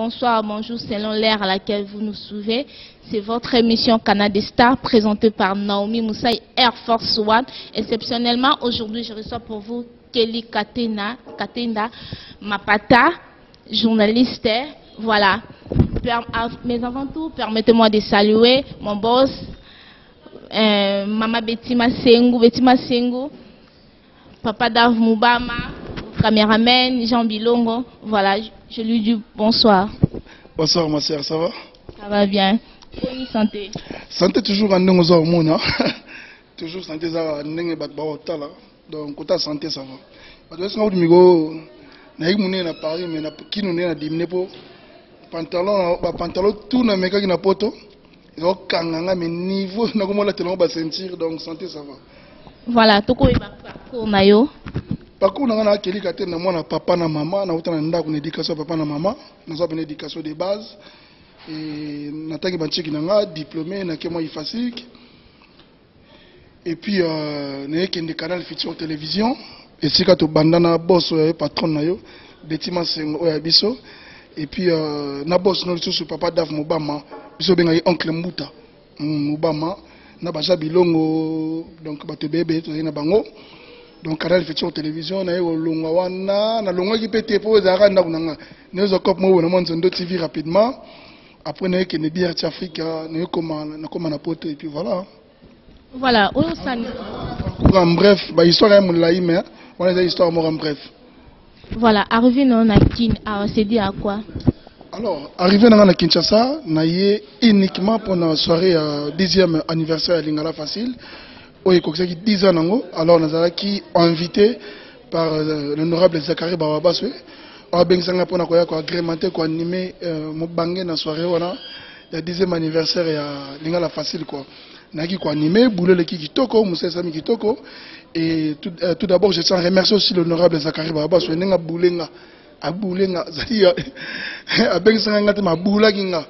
Bonsoir, bonjour, selon l'heure à laquelle vous nous suivez. C'est votre émission Canal des Stars présentée par Naomi Moussaï Air Force One. Exceptionnellement, aujourd'hui, je reçois pour vous Kelly Katena, Katenda Mapata, journaliste. Voilà. Mais avant tout, permettez-moi de saluer mon boss, Mama Betty Masengu, Betty Masengu, Papa Dav Mubama, caméraman Jean Bilongo. Voilà, je lui dis bonsoir. Bonsoir ma sœur, ça va? Ça va bien. Bonne santé. Santé toujours en ndenge oza omona. Toujours santé eza ndenge bato baotala. Donc kota santé ça va. Bato basinga kutu miko nayaki monene na Paris mais na kino nde na dimine po pantalon ba pantalon tout na mekaki na poto ezokanga nga mais niveau nakomolatela yango ba ceinture, donc santé ça va. Voilà, tokoyeba parcours na yo. Parcours na nga nakelika te na mwana papa na mama, nauta na ndako na éducation ya papa na mama, nazwa pene éducation de base et natangi bancheki na nga diplômé nake mwa IFASIC et puis nayekende Canal Future Télévision esika tobanda na boss oyo patron na yo Betty Masengo oyo ya biso et puis na boss no lisusu papa Dav Mobama, biso obengaki oncle Mbuta Mobama na baja bilongo, donc bato ebele tozali na bango. Donc Canal Future Télévision naye kolongwa wana, nalongwaki mpe te mpo ezalaka ndako na nga, nayozwa cop moko na mwa Nzondo TV rapidement, après nayekende BRT Africa, nayekoma nakoma na poto et puis voilà. Voilà, oyo osali. En bref, ba histoire ya molai mais wana eza histoire moko en bref. Voilà, arrivé na na Kin, awa c'est dit à quoi? Alors, arrivé na nga na Kinshasa, na ye uniquement pour na soirée ya 10e anniversaire ya Lingala Facile oyo ekokisaki 10 ans nango. Alors nazalaki invité par l'honorable Zacharie Bababaswe, abengisanga mpona koya koagrémenter, koanimer mobange na soirée wana ya 10e anniversaire ya Lingala Facile quoi. Nayaki koanimer, boulot eleki kitoko, mosala esami kitoko. Et tout d'abord, je tiens à remercier aussi l'honorable Zacharie Bababaswe ndenge abulenga abulenga, azali abengisanga nga te, mabulaki nga,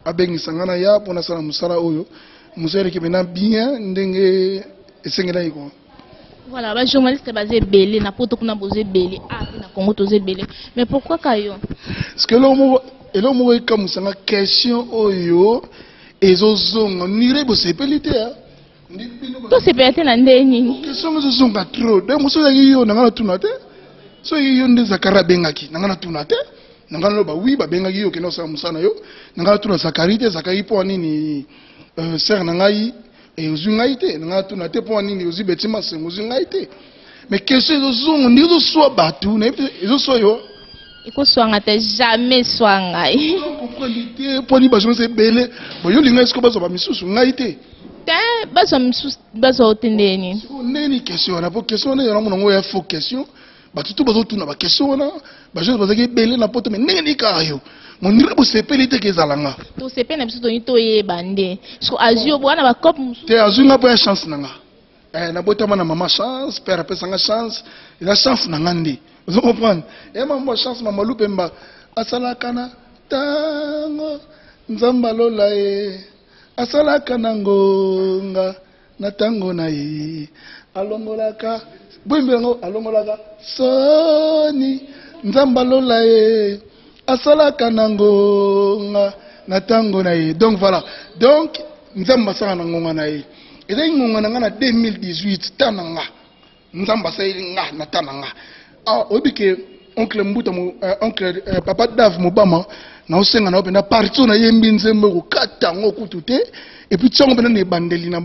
abengisa nga na ya mpona asala mosala oyo. Mosala eleki mpena bien ndenge esengelaki quoi. Voilà, ba journaliste baza ebele na poto kuna, boza ebele ah mpe na Congo toza ebele, mais pourquoi ka yo? Parce que eloko moko ekamwisanga, question oyo ezozonga nire, bosepeli te ah. Tosepela te na nde nini? Question ngo ezozonga trop, donc mosu ozalaki yo na nga natuna te. Soki yo nde Zakari abengaki na nga natuna te, na nga naloba oui, babengaki yo, okende kosala mosala na yo. Na nga natuna Zakari te, Zakari mpo nini sere na ngai ozwi ngai te. Na nga natuna te mpo nini ozwi Beti Masengo, ozwi ngai te. Mais question ezozonga ndenge ezoswa bato, nayebi te ezoswa yo. Ekoswanga te, jamais swa ngai. Comprendre te mpo nini bajournaliste ebele boyo olinga esiko bazwa bamisusu, ngai te. Te, bazwa misusu, bazwa yo te ndenge nini? Sikoyo ndenge nini question wana? Po question wana ezala monango ya faux question, bato tu bazotuna baquestion wana. Bajournaliste bazalaki ebele na poto, mais ndenge nini kaka yo? Mondire bosepeli te ke ezala nga. Tosepeli na biso, toni toyeba nde siko azwi yo wana bacope mosusu. Te, azwi nga mpo ya chance na nga. Nabotama na mama chance, père apesanga chance, eza chance na nga nde ozo comprendre e mambo ya chance. Mama Lupemba asalaka na ntango Nzambe alola ye, asalaka na ngonga na ntango na ye, alongolaka boyembi yango, alongolaka soni. Nzambe alola ye, asalaka na ngonga na ntango na ye. Donc voilà, donc Nzambe asalaka na ngonga na ye. Ezali ngonga na nga na 2018 ta na nga, Nzambe asaleli nga na ta na nga. Ah, oyebi ke oncle Mbuta oncle papa Dave Mobama, naosenga na yo mpenza parti oyo nayembi nzembo, ekokata yango kutu te et puis tiango mpenza na ebandeli na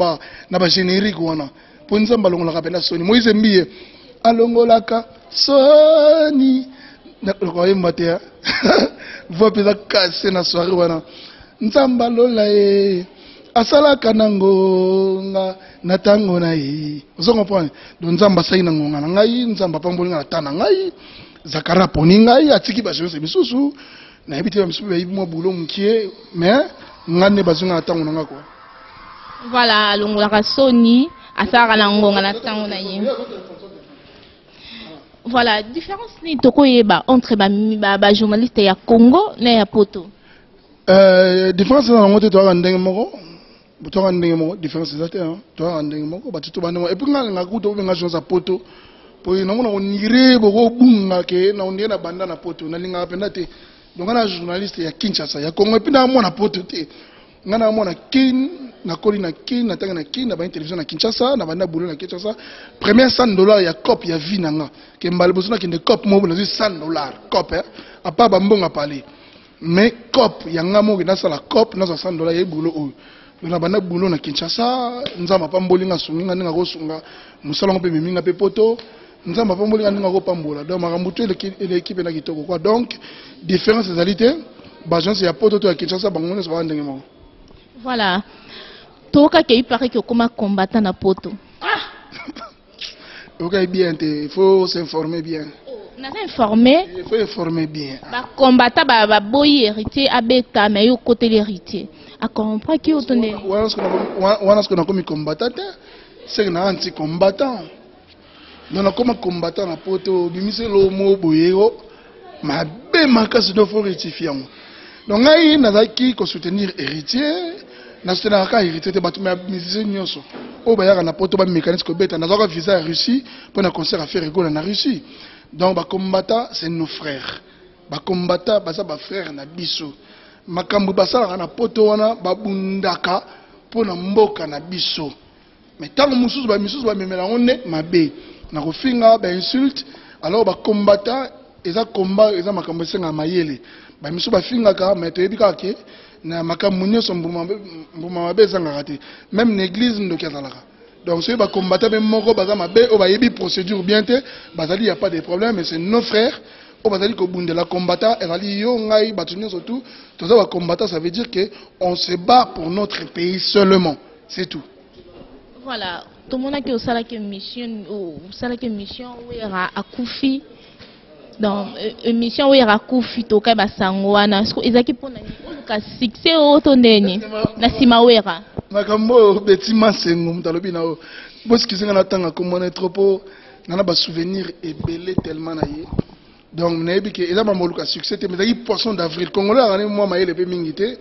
bagénérique wana, mpo Nzambe alongolaka mpenza soni. Moïse Mbiye alongolaka soni, nakoyemba te, voix mpenza kase na soirée wana. Nzambe alola ye, asalaka na ngonga na ntango na ye, ozo comprendre? Donc Nzambe asali na ngonga na ngai, Nzambe apamboli nga na ta na ngai. Zakari aponi ngai, atiki bajeunesse misusu, nayebi te, bamisusu bayebi mwa boulot mokie, mais nga nde bazwi nga na ntango na nga quoi. Voilà, alongolaka soni, asalaka na ngonga na ntango na ye. Voilà, différence nini tokoyeba entre bajournaliste ya Congo na ya poto? Différence eza nango te, toyaka ndenge moko, toyaka ndenge moko, différence eza te, toyaka ndenge moko, bato to bandenge. Et puis nga alingaka kutu obenga journaliste ya poto po nango na konire bokobunga ke na ondire na banda na poto, nalingaka mpenza te. Donc nga na journaliste ya Kinshasa, ya Congo, et puis na mwana poto te. Nga na mwana Kin, nakoli na Kin, natangi na Kin, na télévision na Kinshasa, na banda boulot na Kinshasa. Premier 100 $ ya cop ya vie na nga. Ke mbala liboso nakende cop moko, nazwi 100 $ cop, hein. À part bambongo parler. Mais cop ya nga moko, nasala cop, nazwa 100 $ ya boulot oyo. Donc na banda boulot na Kinshasa, Nzambe apamboli nga, asungi nga ndenge akosunga. Mosala yango mpe ememi nga mpe poto. Nzambe apamboli nga ndenge akopambola. Donc makambo to eleki mpe na kitoko quoi. Donc différence ezali te, baagence ya poto to ya Kinshasa, bango nyonso baa ndenge moko. Voilà, tokaki, il paraît que okoma combattant na poto. Okai bien te, il faut s'informer bien. Naza informé. Il faut informer bien. Bacombattants baboyi Héritier abeta, mais yo okoteli Héritier, acomprend yo to nde? Wana soki nakomi combattant te, seke na anti combattant. Donc nakoma combattant na poto, obimisi eloko moko boye o mabe makasi, donc faut rectifier yango. Donc ngai nazalaki kosoutenir Héritier, nasoutenaka kaka Héritier te, bato ya musicien nyonso oyo bayaka na poto, bamécanisme kobeta. Nazwaka visa ya Russie mpo na concert affaire Egola na Russie. Donc bacombattants, c'est nos frères. Bacombattants baza bafrère na biso. Makambo basalaka na poto wana, babundaka mpo na mboka na biso, mais ntango mosusu bamisusu bamemela yango nde mabe na kofinga, bainsulte. Alors bacombattants, eza combat, eza makambo esengaka mayele. Bamisusu bafingaka, mais toyebi kaka ke na makambo nyonso mbuma mabe ezangaka te. Même na église, ndoki azalaka. Donc soki bacombattants mpe moko baza mabe, oyo bayebi procédure bien te, bazali, ya pas de problème, mais c'est nos frères oyo bazali kobundela. Combattant ezali yo, ngai, bato nyonso, tout toza bacombattant. Ça veut dire que on se bat pour notre pays seulement, c'est tout. Voilà, tomonaki osalaki émission Wera akufi. Donc émission Wera akufi, tokai basango wana. Ezalaki mpona oluka succès oyo to ndeni na nsima Wera? Makambo oyo beti masengo, moto alobi na oyo bosikisi nga, natanga komona trop mpo nana basouvenir ebele tellement na ye. Donc nayebi ke eza mambo oluka succès te, mais ezalaki poisson d'avril. Congolais akani mwa mayele mpe mingi te.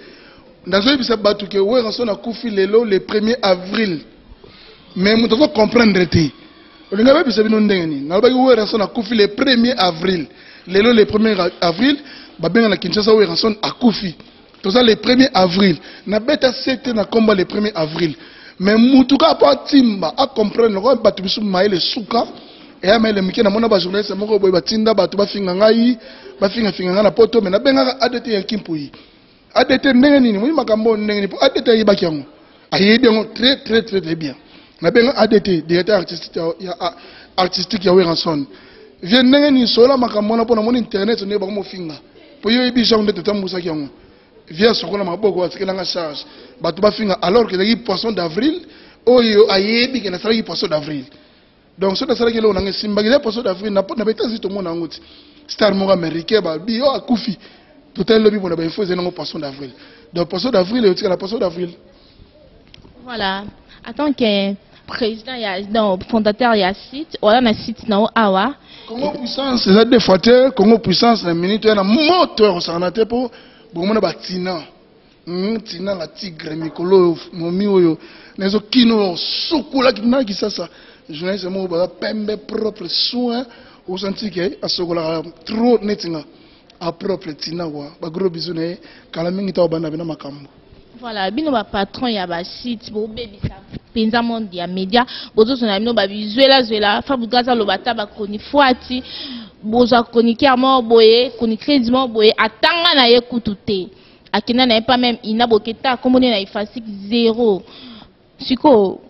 Nazoyebisa bato ke Werrason akufi lelo le 1er avril, mais moto azo comprendre te. Olinga bayebisa bino ndenge nini? Nalobaki Werrason akufi le 1er avril. Lelo le 1er avril, babenga na Kinshasa, Werrason akufi. Toza le 1er avril, nabeta sete na komba le 1er avril, mais mutu kaka mpo atimba acomprendre lokola bato biso mayele suka eya mayele mike. Namona bajournaliste moko boye batinda bato bafinga ngai, bafingafinga ngai na poto, mais nabengaka ADT ya Kimpui. ADT, ndenge nini moi makambo ndenge nini? Mpo ADT ayebaki yango, ayebi yango très très très très bien. Nabenga ADT, directeur artistique ya artistique ya Werrason: vie, ndenge nini sola makambo wana? Mpo namoni internet ndenge bakomofinga, mpo yo oyebi genre nde totambusaki yango. Vie asokola maboko, atikelanga charge, bato bafinga, alors que ezalaki poisson d'avril. Oyo ayebi ke nasalaki poisson d'avril. Donc soki nasalaki eloko nanga esimbaki, eza poisson d'avril. Na baÉtats-Unis tomona yango ti star moko américain babi oyo akufi, totali lobi mpona bainfo, ezali nango poisson d'avril. Donc poisson d'avril eyotikala poisson d'avril. Voilà, en tant que président ya, non, fondateur ya site oya na site na yo awa. Congo Puissance eza deux fois te. Congo Puissance na minute oya na moto ya kosangana te, mpo bomona batina tina la tigre mikolo oyo momi oyo nazokino oyo osukolaki na Kisasa. Journaliste moko baza pembe, propre, soin, osanti ke asokolaka trop neti nga, apropre tina kwa. Bagros bisous na ye, kala mingi ta obanda bena makambo. Voilà, bino bapatron ya basite, bobebisa mpenza monde ya média. Bozozona bino babizwelazwela. Fabregas aloba ata bachronifuati, bozwa chroniqueur moko boye, chroniqueuse moko boye, atanga na ye kutu te, akenda na ye pa même ina boketa akomboni na ifasik zéro. Sikoyo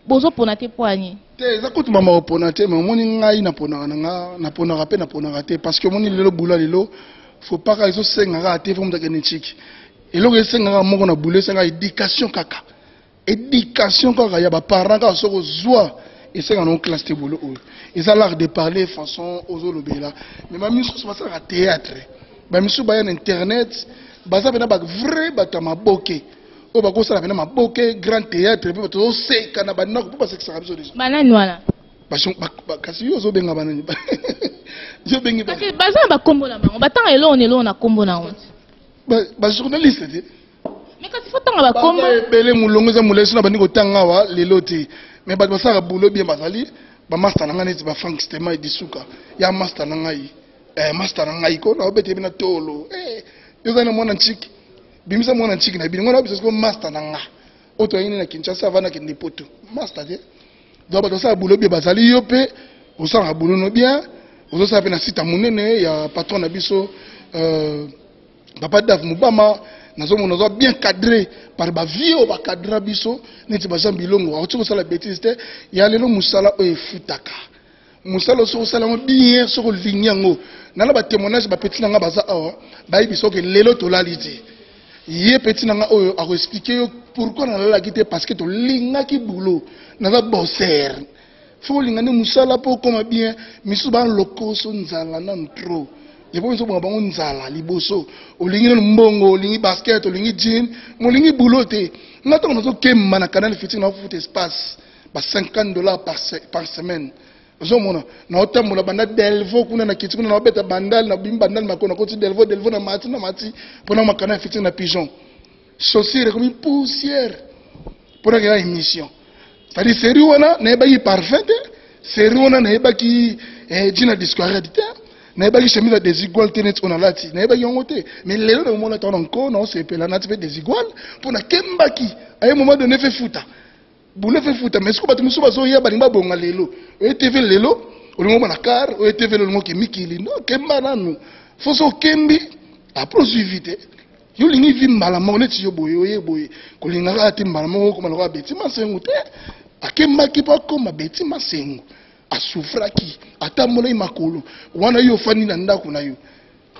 bozopona te po ani? Te, eza kutu mama opona te, mais omoni ngai naponaka na nga, naponaka mpe naponaka te, parce que omoni lelo bula lelo, faut pas kaka ezosenga kaka te, faut moto akende ntiki. Eloko esengaka moko na bula, esengaka éducation kaka, éducation kaka ya baparent kaka. Soki ozwa, esengaka nango classe te. Bolo oyo eza l'art de parler, façon ozolobela. Mais bamisusu basalaka théâtre, bamisusu baya na internet, baza mpena bavrai bato ya maboke oyo bakosala mpena maboke, grand théâtre, mpe bato ozoseka na bandako mpo basekisaka biso déjà. Banani wana? Kasi yo ozobenga banani? Yo obengi Kasi baza na bakombo na bango, batanga eloko na eloko na kombo na yango. Bajournaliste te. Mais kasi faut tanga bakombo. Baza ebele, molongo eza molai. So na bandi kotanga awa lelo te, mais bato basalaka boulot bien, bazali bamaster na ngai neti bafrank Stema, Edisuka ya master na ngai. Eh, master na ngai ko naobete bino tolo. Eh, yo oza na mwana ntiki. Bimisa mwana ntiki na bino. Ngona biso siko master na nga. Oyo toyini na Kinshasa avant nakende poto. Master te. Donc bato basala boulot bien bazali yo mpe osalaka boulot no bien. Ozosala mpe na site ya monene ya patron na biso papa Dave Mubama. Nazomona oza bien cadré par ba vieux oyo bacadra biso neti ba Jean Bilongo. Akoki kosala bêtise te. Ya lelo mosala oyo efutaka. Mosala soki osala yango bien, soki olingi yango. Nana ba témoignage ba petit na nga baza awa, bayebi soki lelo tolali te. Ye petit na nga oyo ako expliquer yo pourquoi nalalaki te, parce que tolingaki boulot. Naza bosser. Faut olinga nde mosala po okoma bien. Misusu ba lokoso nzala nanu trop. Lepo biso bonga bango nzala liboso. Olingi nanu mbongo, olingi basket, olingi jean, molingi boulot te. Nga tango nazokemba na Canal Futur na foot espace ba 50 $ par semaine. Ozomona naotambola banda Delvaux kuna na kiti kuna naobeta bandal na bimi bandal makolo nakoti Delvaux, Delvaux na mati na mati mpona makana ya Futur na pigeon. Chaussure ekomi poussière mpona kena émission. C'est-à-dire série wana nayebaki parfum te, série wana nayebaki jean ya discoirette te, nayebaki chemise ya desigual te neti oyo nalati, nayebaki yango te. Mais lelo nakomona ta wana nko naosepela nati mpe desigual mpo nakembaki aye moment donné fe futa. Boulot fe futa, mais sikoyo bato mosusu bazoya balingi babonga lelo. Oye TV lelo, olingi omona car, oye TV lelo olingi oke mikili. Non, kemba nanu. Faut so okembi, après ozwi vie te. Yo olingi vie mbala moko neti yo boye, oye boye. Kolinga kaka te mbala moko okoma lokola Betty Masengu te. Akembaki mpo akoma Betty Masengu. Asouffraki, atambolaki makolo. Wana yo ofandi na ndako na yo.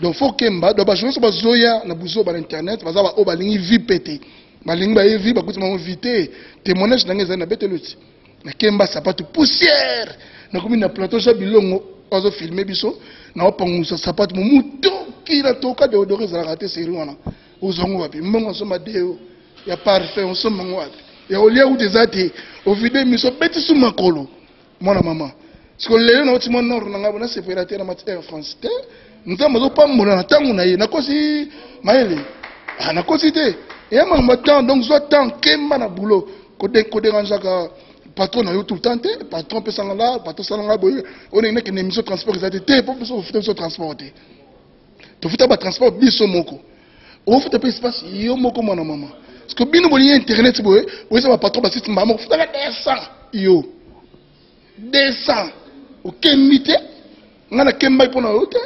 Donc faut kemba, donc ba journalistes bazoya na buzoba na internet, baza ba oyo balingi vie pete. Balingi baye vie, bakuti bango vie te. Témoignage na ngai ezali na betelo ti. Na kemba sapato poussière. Nakomi na plateau ja bilongo azo filmer biso, na opangusa sapato momutoki na toka deodorant ezalaka te série wana. Ozongo wapi? Mbongo osomba deo ya parfum osomba ngo wapi? Ya olia uta eza te. Ovide miso beti su makolo. Mwana mama. Siko lelo na oti mwa nord na ngai na sepela te na mati Air France te. Nzambe azopambola na ntango na ye. Nakosi mayele. Ah, nakosi te. Eya makambo ya temps, donc zwa temps kemba na boulot. Koderangeaka patron na yo tout le temps te. Patron pesanga la, patron salanga boye. Oyo ndenge nakende émission transport eza te te, po biso ofuta biso transport te. Tofuta ba transport biso moko. Ofuta pe espace yo moko mwana mama. Parce que bino bolingi internet boye, boyesa ba patron ba site mbama ofuta ka 200 yo. 200 okembi te. Nga na kemba mpo na yo te.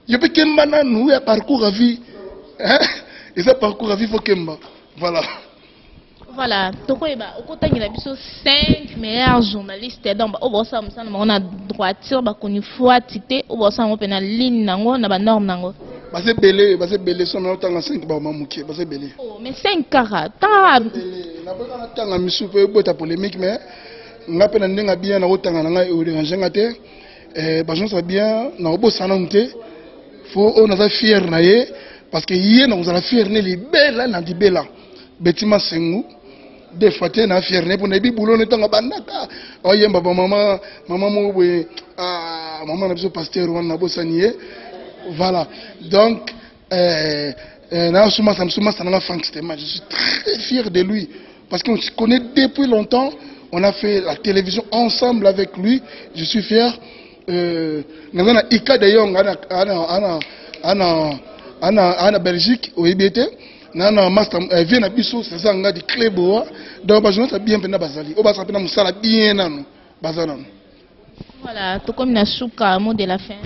Yo pe kemba nanu ya parcours à vie. Hein? Eza parcours à vie faut kemba. Voilà. Voilà, tokoyeba okotangela biso 5 meilleurs journalistes donc oyo bosala mosala na bango na droiture, bakoni fwati te, oyo bosala yango mpe na ligne nango na ba norme nango. Baza ebele, baza ebele, so na otanga 5 ba mama moke, baza ebele. Oh, mais 5 kaka, tanga. Ebele, naboyaka natanga misu mpe ebota polémique, mais nga mpe na ndenge bien nakotanga na ngai oderange nga te. Ba journaliste ya bien nakobosana nanu te. Fo oyo naza fier na ye parce que ye nakozala fier ne libela na libela. Betty Masengu deux fois te na fier ne mpo nayebi boulot ne ntango abandaka oyemba ba mama, mama moko boye, ah, mama na biso pasteur wana nabosani ye. Voilà. Donc na sumasa, sumasa na Franck Stema, je suis très fier de lui parce qu'on se connaît depuis longtemps, on a fait la télévision ensemble avec lui, je suis fier. Naza na Ika d'ailleurs, ana, ana, ana, ana, ana, ana Belgique, oyebi ete na na master vie na biso César Ngadi Cléboa. Donc ba journaliste bien pena bazali. O basala pena musala bien nanu, baza nanu. Voilà, tokomi na suka, mot de la fin.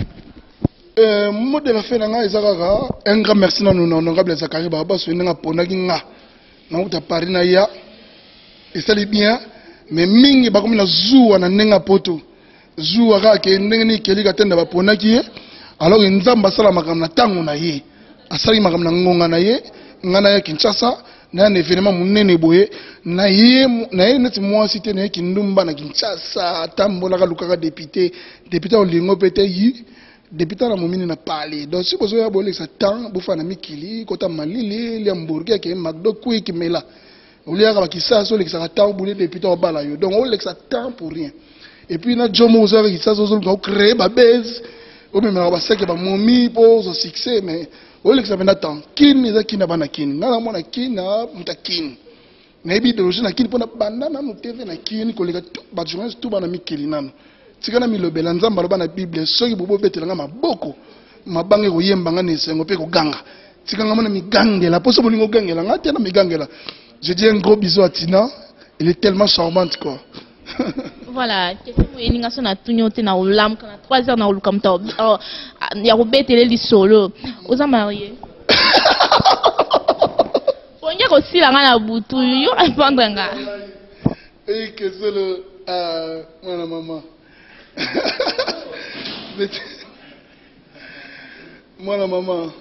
Mot de la fin na nga eza kaka un grand merci nanu na honorable Zacharie Barabaso ndenge aponaki nga. Nauta Paris na ya esali bien, mais mingi bakomi na zuwa na ndenge ya poto. Zuwa kaka ke ndenge nini Kelly Katenda baponaki ye, alors que Nzambe asala makambo na tango na ye. Asalaki makambo na ngonga na ye, nga na ya Kinshasa, na ya na événement monene boye, na ye, na ye neti mwasi te, na ye kindumba na Kinshasa, atambolaka lukaka député, député olingo pe te yi, député na momini na palais. Donc si bozoya bolekisa temps, bofana mikili, kota malili, lia hamburger ke McDo quick mela. Oliaka ba Kinshasa, olekisaka temps, obule député obala yo. Donc olekisa temps pour rien. Et puis na Jomo ozalaka Kinshasa, ozoluka ocréer ba buzz, omemelaka ba seke ba momi po ozwa succès, mais olekisa mpenza temps. Kin eza kin na bana kin. Nga namona kin na moto ya kin. Nayebi idéologie na kin mpona banda nanu TV na kin koleka tout ba journaliste tout bana mikili nanu. Tika na milobela Nzambe aloba na Bible soki bobo betela nga maboko. Mabanga ekoyemba nga na esengo mpe ekoganga. Tika nga mona migangela mpo so bolingi ogangela nga te na migangela. Je dis un gros bisou à Tina, elle est tellement charmante quoi. Voilà, question moyeni nga so natuni yo te na olamuka na 3 heures na koluka moto ya kobetele lisolo. Oza marie? Pongi kosila nga na butu, yo répondre nga. Eh, question le mwana mama. Mwana mama.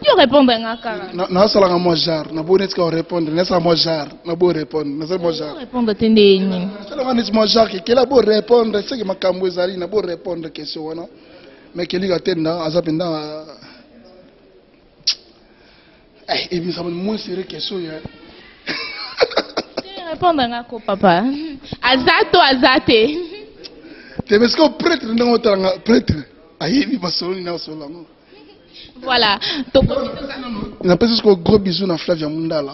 Yo répondre nga kaka. Nasalaka mwa genre, naboyi neti ka répondre, nasala mwa genre, naboyi répondre, nasala mwa genre. Répondre te nde nini? Nasalaka neti mwa genre kekela bo répondre, seke makambo ezali nabo répondre question wana. Mais Kelly Katenda aza mpenza eh ebimisa moins sérieux question ya. Répondre nga ko papa. Aza to aza te. Te mais sikoyo prêtre ndenge otalanga prêtre ayebi masolo nini asolo yango. Voilà. Napesi sikoyo gros bisou na Flavia Mundala,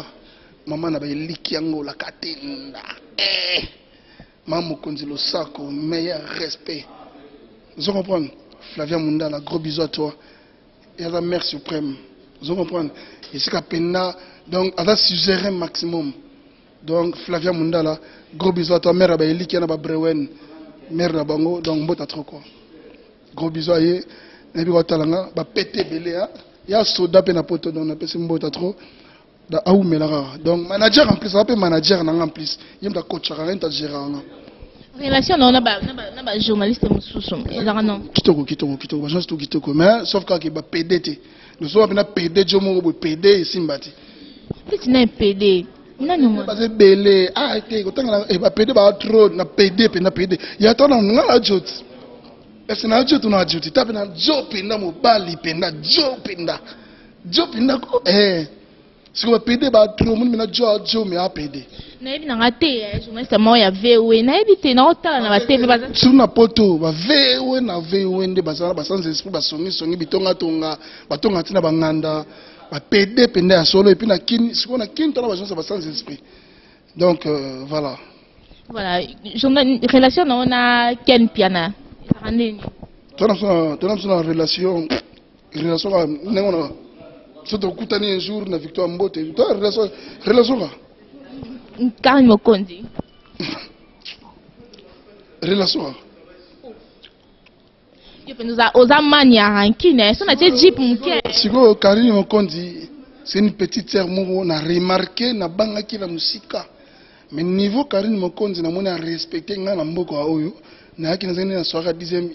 mama na baeliki yango la Katenda. Eh! Mama mokonzi losako, meilleur respect. Ozo comprendre? Flavia Mundala, gros bisou à toi. Et aza mère suprême. Ozo comprendre? Esika penda donc aza suzerain maximum. Donc Flavia Mundala, gros bisou à toi, mère ya baeliki na ba Brewen, mère na bango, donc mbota trop quoi. Gros bisou à ye. Nayebi kotala nga ba pete ebele hein. Ya soda pe na poto donc napesi mbota trop. Da awumela kaka. Donc manager en plus, aza pe manager na nga en plus. Ye moto akochaka nga, ye moto agéraka nga. Relation na ba na ba journaliste mosusu ezalaka non? Kitoko kitoko kitoko, ba journaliste kitoko, mais sauf kaka ba PD te. Nous sommes na PD jo moko boye PD esimba te. Petit na PD. Nani ngo? Baza ebele. Ah te kotanga na ba PD ba trop na PD pe na PD. Ya tona nga na jot. Est-ce na jot na jot? Ta pe na jo penda mobali penda jo penda. Jo penda ko eh. Siko ba PD ba trop moni na jo jo mais a PD. Nayebi na nga te journaliste moko ya VOE nayebi te na otala na ba TV baza sur na poto ba VOE na VOE nde bazala ba sans esprit ba songi songi bitonga tonga batonga tina ba nganda ba PD penda ya solo et puis na kin siko na kin tona ba journaliste ba sans esprit. Donc voilà. Voilà, journal relation na ona Ken Piana. Ezalaka nini? Tona na relation relation ka ndenge na so tokutani un jour na Victoire Mbote to relation relation ka Karine Mokonzi relation ka yo mpenza oza mani ya rancune so na tie jeep moke. Sikoyo Karine Mokonzi c'est une petite sœur moko na remarqué na bangaki na musika mais niveau Karine Mokonzi na moni a respecté nga na mboka oyo nayaki nazali na soirée dixième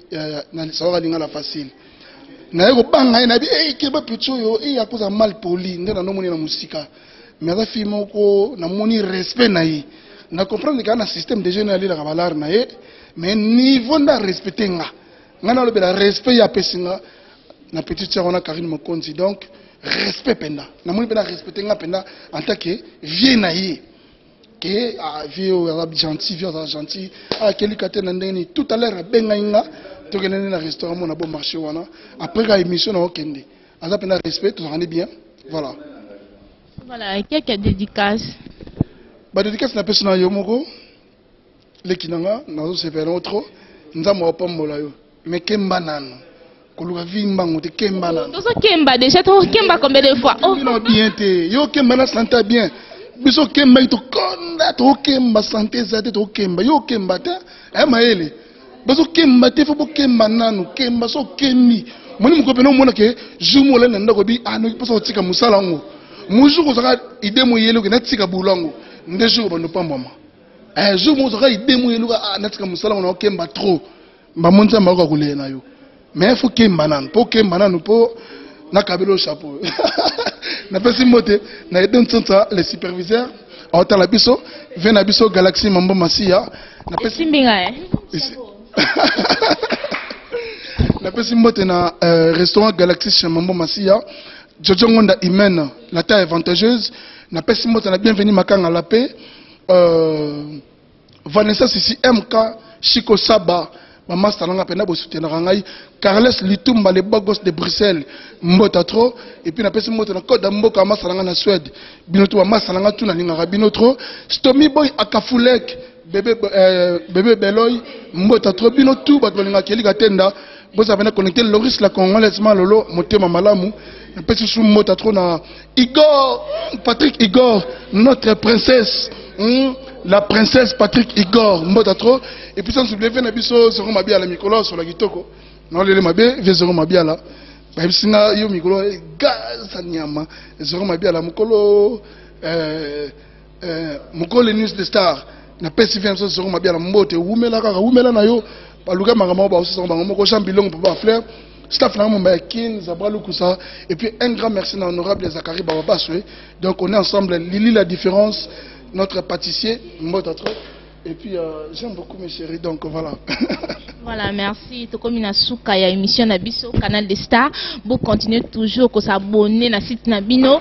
na soirée lingala facile naye kobanga ye nayebi eh keba petit oyo eh akoza mal poli nde nanomoni na mosika mais aza fille moko namoni respect na ye na comprendre kaka na système déjà na alelaka balare na ye mais niveau nde arespecte nga nga nalobela respect ye apesi nga na petite sœur wana Karine Mokonzi donc respect mpenza namoni mpenza respecte nga mpenza en tant que vieux na ye ke ah, vieux oyo aza gentil vieux aza gentil ah, kelika te na ndenge nini tout à l'heure abengai nga tokende nde na restaurant mona bon marché wana après ka émission na okende aza mpenza respect tozalaka nde bien voilà. Voilà, quelques dédicaces. Ba dédicace napesi na yo moko leki na nga nazosepela nango trop nzambe apambola yo mais kemba nanu koluka vi mbango te kemba nanu. Tozokemba déjà, tokemba combien de fois? Oh. Bino bien te yo kemba na santé bien biso kemba tokonda tokemba santé eza te tokemba yo kemba te eh mayele bazokemba te fo bokemba nanu kemba so okembi moni moko pene omona ke jour moko olali na ndako bi ah noki mposa kotika mosala yango mojour ozalaka ide moyele oke natika bulo yango nde jour obanda opambwama eh jour moko ozalaka ide moyele oka ah natika mosala yango na okemba trop mbamo nzambe akoka kolela na yo mais fo kemba nanu mpo kemba nanu mpo nakabeli oyo chapeau napesi mbote na Eden Tsonsa le superviseur aotala biso ve na biso Galaxy Mambo Masiya napesi Esimbi ngai. Napesi mbote na restaurant Galaxy chez Mambo Masiya Jojo Ngonda Imen la taille avantageuse napesi mbote na Bienvenue Makanga la paix Vanessa Sisi MK Chico Saba ba master nanga pena bosutenaka ngai Carles Litumba le beau gosse de Bruxelles mbota trop et puis napesi mbote na code ya mboka master nanga na Suède bino to ba master nanga tout nalingaka bino trop Stomy Boy Akafulek Bébé, euh, bébé Beloy, mbota trop bino tout, bato balingaka Kelly Katenda, bozala pena connecté Loris la Congolaise Malolo, motema malamu, napesi su mbota trop na Igor, Patrick Igor, notre princesse, la princesse Patrick Igor, mbota trop, et puis sans oublier na biso Zoro Mabiala mikolo sola kitoko, na lele mabe, vieux Zoro Mabiala, bayebisi nga yo mikolo gaza nyama, Zoro Mabiala mokolo mokolo le news de star napesi vie na biso Zoro Mabiala mbote, wumela kaka, wumela na yo, baluka makambo baosisa bango moko. Jean Bilongo, papa Fleur, staff na momba ya Kin Zabra Lukusa, et puis un grand merci na honorable Zakari Bababaswe. Donc on est ensemble, Lili la différence, notre pâtissier, mbote trop. Et puis j'aime beaucoup mes chéris, donc voilà. Voilà, merci. Tokomi na suka ya émission na biso Canal des Stars. Vous continuez toujours ko s'abonner na site na bino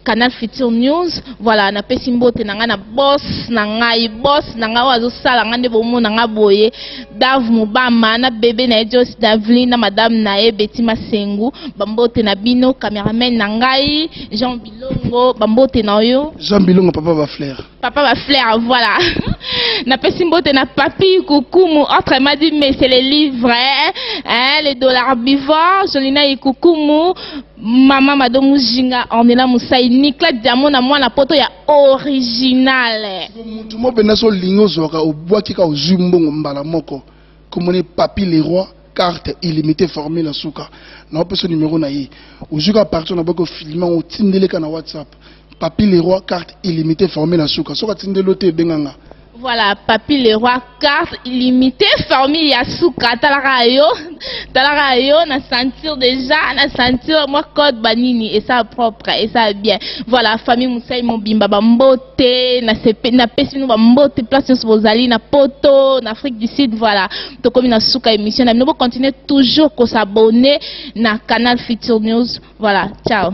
Canal Future News. Voilà, napesi mbote na ngai na boss na ngai, boss na ngai oyo azosala ngai nde bomona nga boye, Dav Mobama, na bébé na ye Jos Davlin, na madame na ye Betty Masengu. Bambote na bino. Cameraman na ngai Jean Bilongo, bambote na yo. Jean Bilongo, papa Bafleur. Papa Bafleur, voilà. Napesi mbote na Papi Kukumu, autrement dit mais c'est les livres, hein, les dollars bivants, Jolina Ikukumu, Mama Mado Mujinga, Ornella Musai, Nikla Diamond na mwana poto ya original. Mutu mo pena so lingo zwaka obwaki ka ozwi mbongo mbala moko. Komoni Papi Leroy, carte illimitée formule na suka. Na opesa numéro na ye. Ozwi ka partir na boko filmer otindeleka na WhatsApp. Papi Leroy, carte illimitée formule na suka. Soka tindelo te, ebenganga. Voilà, Papi Leroy, carte illimitée, formule ya suka, talaka yo, talaka yo, na sentir déjà, na sentir moi code banini, et ça propre, et ça bien. Voilà, famille Moussaï Mobimba, bambote, na sepe, na pesi bino bambote, place nyonso bozali, na Poto, na Afrique du Sud, voilà. Tokomi na suka émission, na bino, continuer toujours ko s'abonner na Canal Future News. Voilà, ciao.